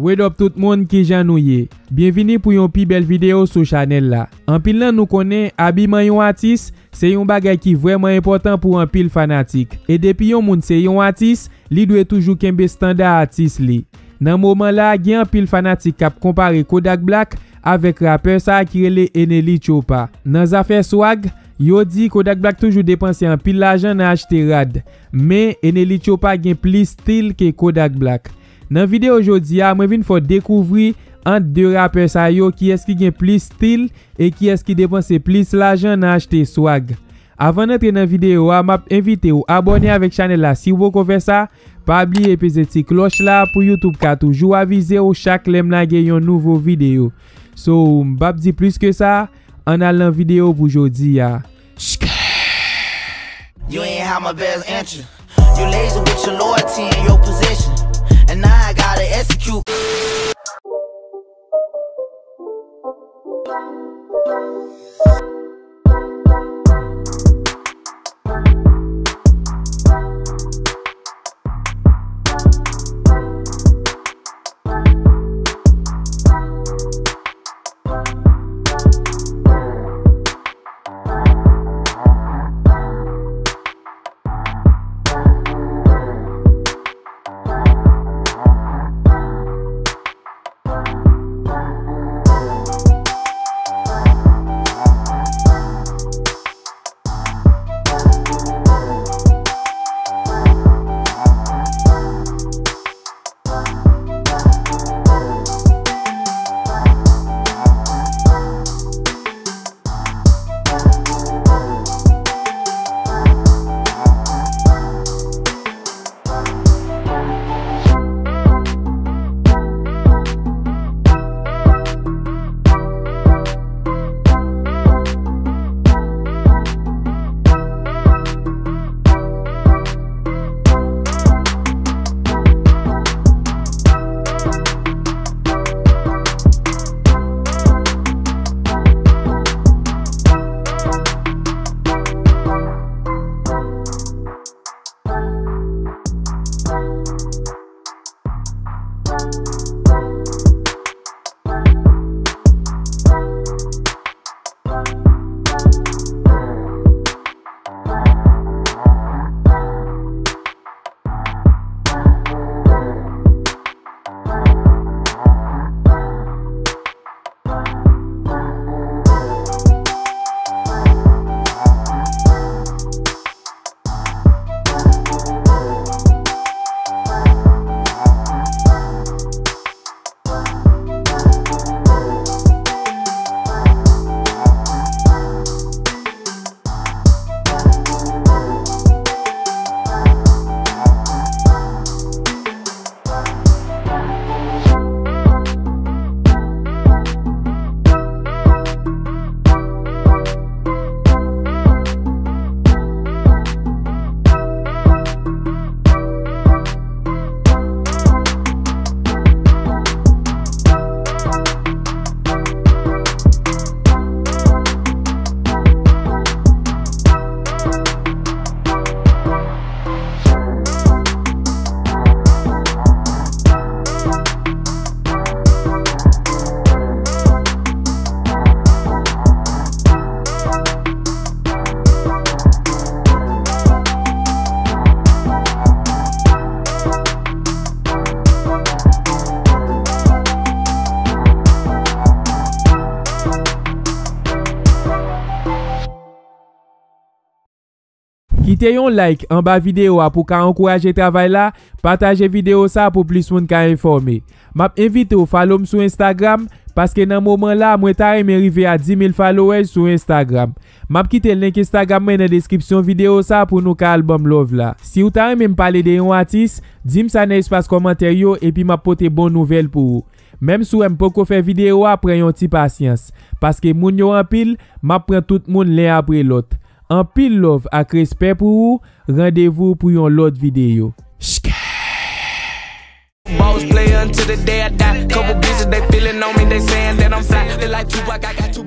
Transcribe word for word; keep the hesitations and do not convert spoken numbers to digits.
What up tout moun, kijan nou ye? Byenvini pou yon pi bèl videyo sou chanèl la. Anpil nan nou konnen abiman yon atis se yon bagay ki vrèman enpòtan pou anpil fanatik. E depi yon moun se yon atis, li dwe toujou kenbe standa atis li. Nan moman la, gen anpil fanatik k ap konpare Kodak Black avèk rapè sa a ki rele Enely Choppa. Nan zafè swag, yo di Kodak Black toujou depanse anpil lajan nan achte rad, men Enely Choppa gen plis stil ke Kodak Black. Nan videyo jodi a, mwen vin fè w dekouvri ant de rapè sa yo kiyès ki gen plis stil e kiyès ki depanse plis lajan nan achte swag. Avan n antre nan videyo a, m ap envite w abòne avèk chanèl la si w poko fè sa. Pa bliye peze ti klòch la pou YouTube ka toujou avize w chak lè m lage yon nouvo videyo. So, m p ap di plis ke sa, ann al nan videyo pou jodi a. You ain't have my best interest. You lazy with your loyalty and your position. And now I gotta execute. Kite yon like anba videyo a pou w ka ankouraje travay la, pataje videyo sa pou plis moun ka enfòme. M ap envite w follow m sou Instagram, paske nan moman la, mwen ta renmen rive a dis mil followers sou Instagram. M ap kite link Instagram mwen nan deskripsyon videyo sa pou nou ka al ban m love la. Si w ta renmen m pale de yon atis, di m sa nan espas kòmantè yo, epi m ap pote bon nouvèl pou ou. Menm si w wè m poko fè videyo a, pran yon ti pasyans, paske moun yo anpil, m ap pran tout moun len apre lòt. Anpil love ak respè pou ou, randevou pou yon lòt videyo. Boss player until the day I die. Couple bitches, they feeling on me, they saying that I'm fly. They like Tupac, I got two